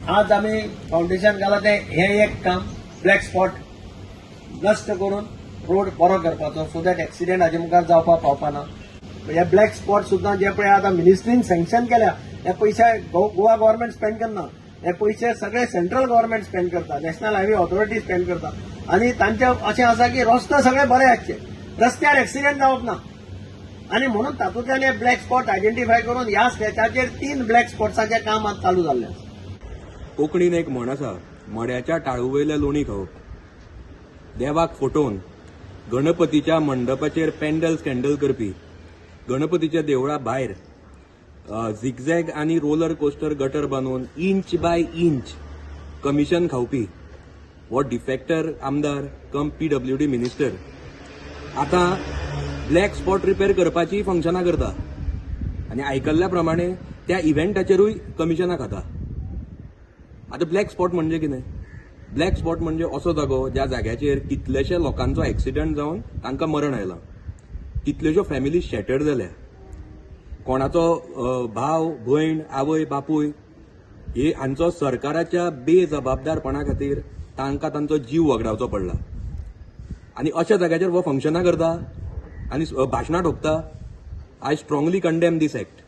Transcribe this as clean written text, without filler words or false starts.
आज आमी फावंडेशन घाला तें हें एक काम ब्लॅक स्पॉट नश्ट करून रोड बरो करपाचो, सो that accident हाजे मुखार जावपाक पावपाना. हे ब्लॅक स्पॉट सुद्दां जे पळय आतां मिनिस्ट्रीन सँक्शन केल्या, हे पयशे गोवा गव्हर्मेंट स्पेंड करना. हे पयशे सगळे सेंट्रल गव्हर्मेंट स्पेंड करता, नॅशनल हायवे ऑथॉरिटी स्पेंड करता. आनी तांचे अशें आसा की रस्तो सगळे बरे आसचे, रस्त्यार एक्सिडेंट जावप ना. आनी म्हणून तातूंतल्यान हे ब्लॅक स्पॉट आयडेंटिफाय करून ह्या स्ट्रेचाचेर तीन ब्लॅक स्पॉट्साचें काम आज चालू जाल्लें आसा. कोंकणीन एक म्हण आसा, मड्याच्या टाळू वयले लोणी खावप. देवाक फटोवन गणपतीच्या मंडपाचेर पेंडल स्कँडल करपी, गणपतीच्या देवळा भायर झिगझॅग आनी रोलर कोस्टर गटर बांदून इंच बाय इंच कमिशन खावपी हो डिफेक्टर आमदार कम पीडब्ल्यूडी मिनिस्टर आतां ब्लॅक स्पॉट रिपेर करपाची फंक्शनां करता आनी आयकल्ल्या प्रमाणे त्या इव्हेंटाचेरूय कमिशनां खाता. आतां ब्लॅक स्पॉट म्हणजे कितें? ब्लॅक स्पॉट म्हणजे असो जागो ज्या जाग्याचेर कितलेशे लोकांचो एक्सिडंट जावन तांकां मरण आयलां, कितल्योश्यो फॅमिली शॅटर्ड जाल्या, कोणाचो भाव, भयण, आवय, बापूय हे हांचो सरकाराच्या बेजबाबदारपणा खातीर तांकां तांचो जीव वगडावचो पडला. आनी अशा जाग्याचेर हो फंक्शनां करता आनी भाशणां ठोकता. I strongly condemn this act.